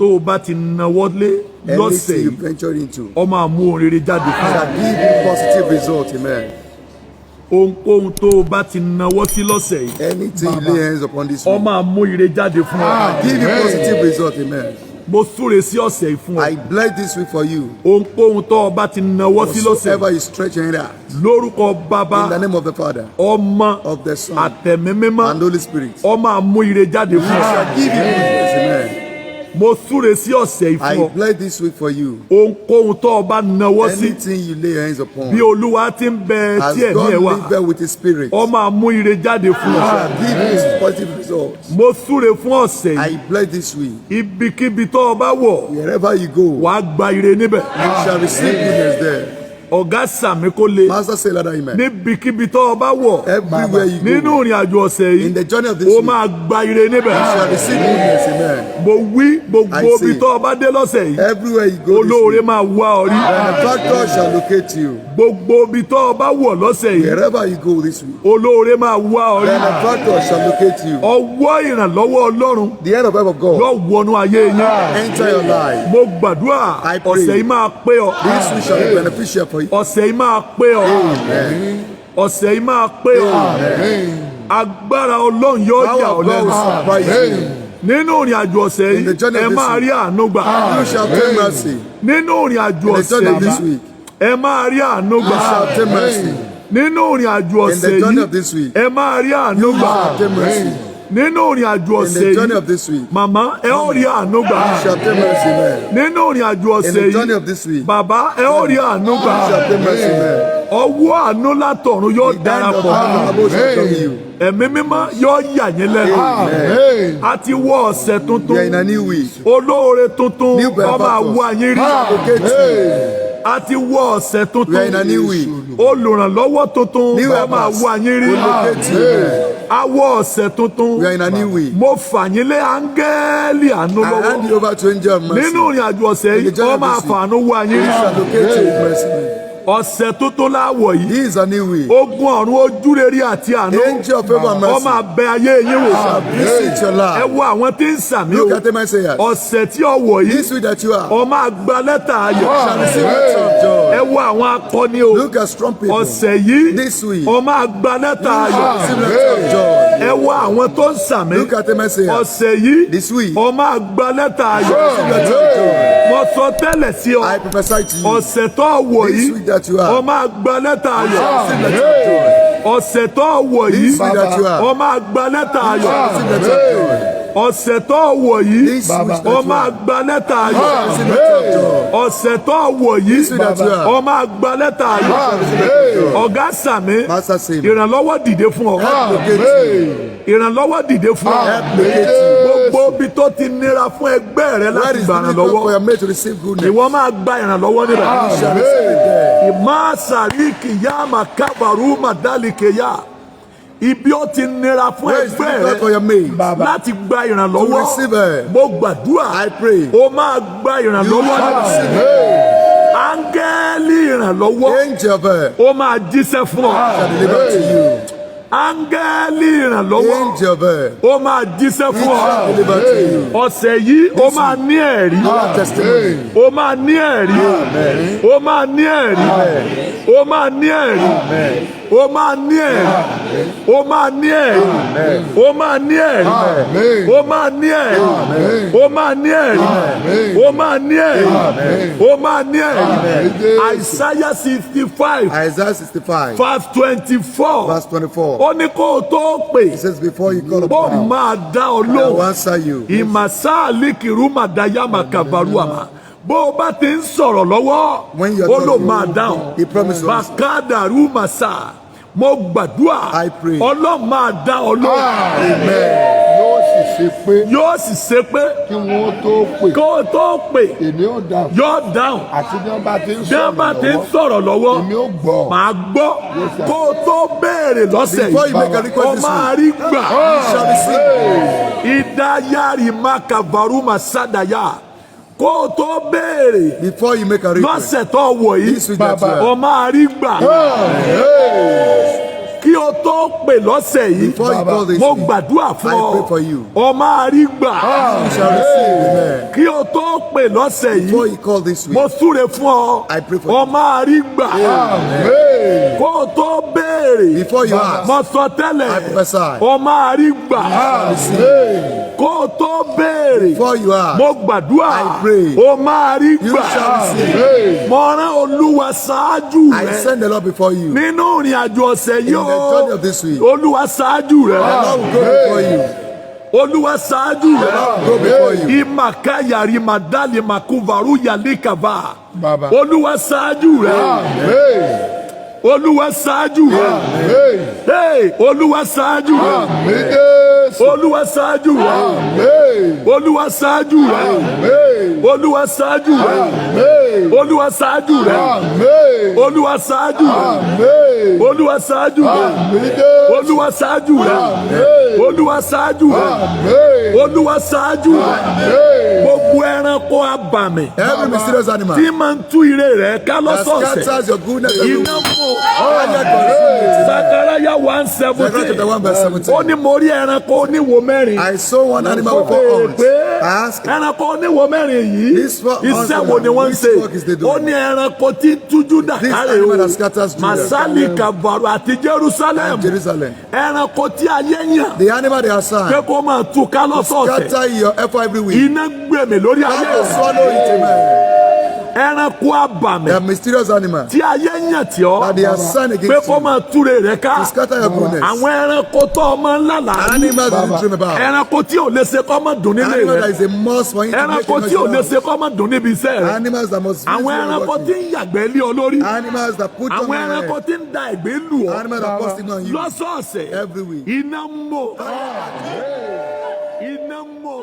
Tó o bá ti nawọ́ lé lọ́sẹ̀ Anything you yìí, venture into ó máa mú ohun rere jáde fún ọ. shall give you positive result. Amen. Ohunkóhun tó o bá ti nawọ́ sí lọ́sẹ̀ yìí, Anything you lay hands upon this ó week máa mú ire jáde fún ọ. give you positive result. Amen. Mo súre sí ọ̀sẹ̀ yìí fún ọ. I bless this week for you. Ohunkóhun tó o bá ti nawọ́ sí lọ́sẹ̀ yìí, Whatsoever you stretch your hand out, lórúkọ Bàbá, in the name of the Father, Ọmọ, of the Son, àtẹ̀mí mímọ́, and Holy Spirit, ó máa mú ire jáde fún ọ. shall give you goodness. Amen. Mo súre sí ọ̀sẹ̀ yìí fún I ọ. bless this week for you. Ohunkóhun tó o bá nawọ́ sí, Anything you lay hands upon, bí Olúwa ti ń bẹ as tí ẹ̀mí God ẹ̀ wà, liveth with His Spirit, ó máa mú ire jáde fún ọ. shall give you positive results. Mo súre fún ọ̀sẹ̀ yìí. I bless this week. Ibikíbi tó o bá wọ̀, Wherever you go, wàá gba ire níbẹ̀. you shall receive goodness there. Ọ̀gá, sàmì kó le. Master, say louder amen. Níbikíbi tó o bá wọ̀ Everywhere you nínú go, ìrìn àjò ọ̀sẹ̀ yìí, in the journey of this o week, máa gba ire níbẹ̀. you shall receive goodness. Amen. Mo wí, gbogbo I ibi say, tó o bá dé lọ́sẹ̀ yìí, everywhere you go this olóore week, máa wá ọ rí. Benefactor shall locate you. Gbogbo ibi tó o bá wọ̀ lọ́sẹ̀ yìí, Wherever you go this week, olóore máa wá ọ rí. benefactor shall locate you. Ọwọ́ ìrànlọ́wọ́ Ọlọ́run The hand of help of God yóò wọnú ayé yín. enter your life. Mo gbàdúrà, I pray. ọ̀sẹ̀ yìí máa pé ọ. This week shall be beneficial for you. Ọ̀sẹ̀ yìí máa pé ọ. Amen. Ọ̀sẹ̀ yìí máa pé ọ. Agbára Ọlọ́run yóò Power yà ọ́ of God lẹ́nu. will surprise you. Nínú ìrìn àjò ọ̀sẹ̀ In the yìí, journey ẹ of this máa week, rí àánú gbà. you shall obtain mercy. Nínú ìrìn àjò In the ọ̀sẹ̀ journey of this yìí, week, ẹ máa rí àánú gbà. you shall obtain mercy. Nínú ìrìn àjò In the ọ̀sẹ̀ journey yìí, of this week, ẹ máa rí àánú you gbà. shall obtain mercy. Nínú ìrìn àjò In ọ̀sẹ̀ the journey yìí, of this week, màmá, ẹ ó rí àánú gbà. you shall obtain mercy. Amen. Nínú ìrìn àjò In ọ̀sẹ̀ the journey yìí, of this week, bàbá, ẹ ó rí àánú gbà. you shall obtain mercy. Amen. Ọwọ́ àánú látọ̀run yóò The hand of darapọ̀. heaven above shall come you. Ẹ̀mí Mímọ́ yóò yà yín lẹ́nu. Amen. A ti wọ ọ̀sẹ̀ tuntun. We are in a new week. Olóore tuntun New ó máa benefactors. wá yín rí. Locate you. A ti wọ ọ̀sẹ̀ We are in a tuntun. new week. Olùrànlọ́wọ́ tuntun New ó máa helpers wá yín rí. will locate you. A wọ ọ̀sẹ̀ tuntun. We are in a new week. Mo fà yín lé áńgẹ́lì àánú I hand lọ́wọ́. you over to angel of mercy. Nínú ìrìn àjò ọ̀sẹ̀ In the yìí, journey ó of máa this week, fàánú wá yín you rí. shall locate you with mercy. Ọ̀sẹ̀ tuntun láwọ̀ yìí. This is a new week. Ogun ọ̀run ojúrere àti àánú Angel of favor and ó mercy máa bẹ ayé yín wò. shall visit your Ẹ life. wo àwọn tí ń sàmì o. Look at them and say, Ọ̀sẹ̀ tí ọ wọ̀ yìí, this week that you are, ọ máa gba lẹ́tà ayọ̀. shall receive letter of joy. Ẹ wo àwọn akọni o. Look at strong people. Ọ̀sẹ̀ yìí, This week, ọ máa gba lẹ́tà ayọ̀. shall receive letter of joy. Ẹ wo àwọn tó ń sàmì. Look at them and say, Ọ̀sẹ̀ yìí, this week, ọ máa gba lẹ́tà ayọ̀. receive letter of joy. Mo sọ tẹ́lẹ̀ sí ọ. I prophesy to you. Ọ̀sẹ̀ tó wọ̀ This yìí, week that you ọ are, máa gba lẹ́tà ayọ̀. receive letter of joy. Ọ̀sẹ̀ tó wọ̀ yìí, This week that you are, ọ máa gba lẹ́tà ayọ̀. receive letter of joy. Ọ̀sẹ̀ tó wọ̀ yìí, This week that ọ you máa are, gba lẹ́tà ayọ̀. receive letter of joy. Ọ̀sẹ̀ tó wọ̀ yìí, This week that you are, ọ máa gba lẹ́tà ayọ̀. receive letter of joy. Ọ̀gá, sàmì. Master, say, Ìrànlọ́wọ́ dìde fún ọ. Help locate you. Ìrànlọ́wọ́ dìde fún ọ. Help locate you. Gbogbo ibi tó ti nira fún ẹgbẹ́ rẹ Where láti is gba difficult ìrànlọ́wọ́, for your mate to receive goodness? ìwọ máa gba ìrànlọ́wọ́ níbẹ̀. You shall receive it there. Ìmáàsàríkì yá màkàbàrú màdálìkèyà. Ibi ó ti nira fún Where is ẹgbẹ́ difficult for rẹ your mate láti gba ìrànlọ́wọ́, to receive it? mo gbàdúrà, I pray. ó máa gba You ìrànlọ́wọ́ shall níbẹ̀. receive it. Áńgẹ́lì ìrànlọ́wọ́ Angel of help ó máa jíṣẹ́ fún ọ. shall deliver to you. Áńgẹ́lì ìrànlọ́wọ́ Angel of help ó máa jíṣẹ́ fún ọ. shall deliver to you. Ọ̀sẹ̀ yìí, ó máa ní ẹ̀rí. You have testimony. Ó máa ní ẹ̀rí. Ó máa ní ẹ̀rí. Ó máa ní ẹ̀rí. Ó máa ní ẹ̀rí. Ó máa ní ẹ̀rí. Ó máa ní ẹ̀rí. Ó máa ní ẹ̀rí. Ó máa ní ẹ̀rí. Ó máa ní ẹ̀rí. Ó máa ní ẹ̀rí. Isaiah 65 Isaiah 65, verse 24, verse 24. ó ní kó o tó pè, He says, before you call ó upon him, máa dá ọ I will lóhùn. answer you. Ìmàsáàlì kìrúmàdáyàmà kàbàrúàmà. Bó o bá ti ń sọ̀rọ̀ lọ́wọ́, When you are ó ló talking, máa dáhùn. he promised to answer. Bàkádàrú màsà. Mo gbàdúrà, I pray. Ọlọ́run máa dá ọ lóhùn. Amen. Yóò sì ṣe pé Yóò sì ṣe pé kí wọ́n tó pè, kó o tó pè, èmi ó dáhùn. Yóò dáhùn. Àti bí wọ́n bá ti ń Bí wọ́n bá ti ń sọ̀rọ̀ sọ̀rọ̀ lọ́wọ́, lọ́wọ́, èmi ó gbọ́. Màá gbọ́. Kó o tó béèrè lọ́sẹ̀ Before you yìí, make a request o this máa week, rí gbà. you shall receive. Ìdáyàrí mákàbàrú màsádàyà. Kó o tó béèrè Before you make a request, lọ́sẹ̀ tó wọ̀ yìí, this week that you o are, máa rí gbà. Kí o tó pè lọ́sẹ̀ yìí, Before you call this mo week, gbàdúrà fún I ọ, pray for you. ọ máa rí gbà. You shall receive. Amen. Kí o tó pè lọ́sẹ̀ Before yìí, you call this mo week, súre fún ọ, I pray for ọ you. máa rí gbà. Amen. Kó o tó béèrè, Before you ask, mo sọ tẹ́lẹ̀, I prophesy. ọ máa rí gbà. Amen. Kó o tó béèrè, Before you ask, mo gbàdúrà, I pray. o máa rí You gbà. shall receive. Amen. Mo rán Olúwa ṣáájú I rẹ send the Lord before you. nínú ìrìn àjò ọ̀sẹ̀ yìí. In the journey of this week, Olúwa ṣáájú rẹ. The Lord will go before you. Olúwa ṣáájú The rẹ. Lord will go before you. Imakayari madali makuvaru yalikava. Baba. Olúwa ṣáájú rẹ. Amen. Olúwa ṣáájú rẹ. Amen. Hey, Olúwa ṣáájú rẹ. Àmín Jésù. Olúwa ṣáájú rẹ. Amen. Olúwa ṣáájú rẹ. Amen. Olúwa ṣáájú rẹ. Amen. Olúwa ṣáájú rẹ. Amen. Olúwa ṣáájú rẹ. Amen. Olúwa ṣáájú rẹ. Àmín Jésù. Olúwa ṣáájú rẹ. Amen. Olúwa ṣáájú rẹ. Amen. Olúwa ṣáájú rẹ. Amen. Gbogbo ẹranko abàmì Every mysterious animal tí máa ń tú ire rẹ ká that lọ́sọ̀ọ̀sẹ̀, scatters your goodness every iná week. mú. Fire consume it. Sakaraya 1 Zechariah 17 chapter 1 verse ó 17. ní, mo rí ẹranko oníwo mẹ́rin. I saw one animal with four Béèrè horns. pé I asked, ẹranko oníwo mẹ́rin yìí, This four horns iṣẹ́ wo ni wọ́n ń which ṣe? work is they doing? Ó ní ẹranko tí ń tú Júdà This kárẹ̀ animal o, that scatters Judah masali kavaru àti Jerusalem. and Jerusalem. Ẹranko tí ayé yàn The animal they pé assign kó máa tú ká lọ́sọ̀ọ̀sẹ̀, scatter your effort every week. iná gbẹ̀mí lórí ayé Fire rẹ̀. swallow it. Amen. Ẹranko abàmì The mysterious animal tí ayé yàn tí ọ that they assign pé against kó you máa túre rẹ̀ ká, to scatter your goodness. àwọn ẹranko tó ọmọ ńlá là á ní, Animals that you dream about. ẹranko tí ò lè ṣe kó má dùn nílé Animal that rẹ̀, is a must for you to make ẹranko a tí ò lè noise. ṣe kó má dùn níbi iṣẹ́ rẹ̀, Animals that must àwọn ẹranko tí ń yàgbẹ́ lé ọ lórí, Animals that put on àwọn your ẹranko head. tí ń da ẹ̀gbẹ́ lù ọ Animals that put stigma on you. lọ́sọ̀ọ̀sẹ̀, Every week. iná mọ̀, iná mọ̀.